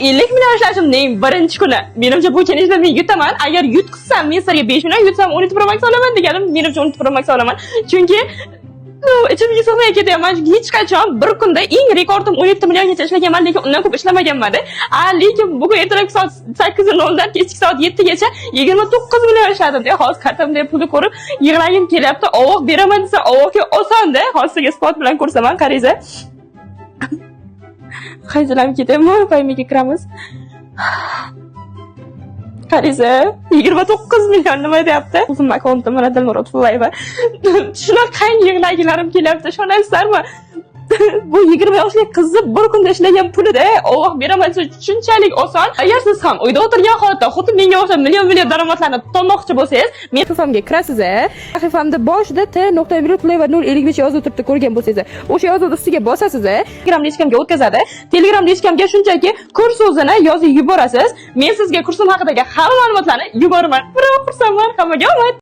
50 million ishlashimning birinchi kuni. Menimcha, bu challenjda men yutaman. Agar yutqizsam, men sizlarga 5 million, yutsam 12 Pro Max olaman deganim, menimcha, 12 Pro Max olaman. Chunki ichimga sig'may ketyapman. Chunki hech qachon bir kunda eng rekordim 17 milliongacha ishlaganman, lekin undan ko'p ishlamaganman. A, lekin bugun ertalabki soat 8:00 dan kechki soat 7 gacha 29 million ishladim. Hozir kartamda pulni ko'rib yig'lagim kelyapti. Ovoq beraman desa, ovoqga osonda. Hozir sizga isbot bilan ko'rsaman, qaranglar. Hayajonlanib ketyapman, Paymega kiramiz. Qaranglar, 29 million nima deyapti? O'zim akkauntim mana, Dilmurod Fullayeva. Shunaqangi yig'lagilarim kelyapti, ishonasizlarmi? Bu 20 yoshli qizni bir kunda ishlagan pulida Alloh beraman desa, shunchalik oson. Agar siz ham uyda o'tirgan holatda xuddi menga o'xshab million million daromadlarni topmoqchi bo'lsangiz, men sahifamga kirasiz. Sahifamda boshida T.Pullayeva 055 yozib turibdi, ko'rgan bo'lsangiz. O'sha yozuvni ustiga bosasiz, Telegram личка mga o'tkazadi. Telegram личка mga shunchaki kurs so'zini yozib yuborasiz. Men sizga kursim haqidagi hamma ma'lumotlarni yuboraman. Biroq xursandman, hammaga omad.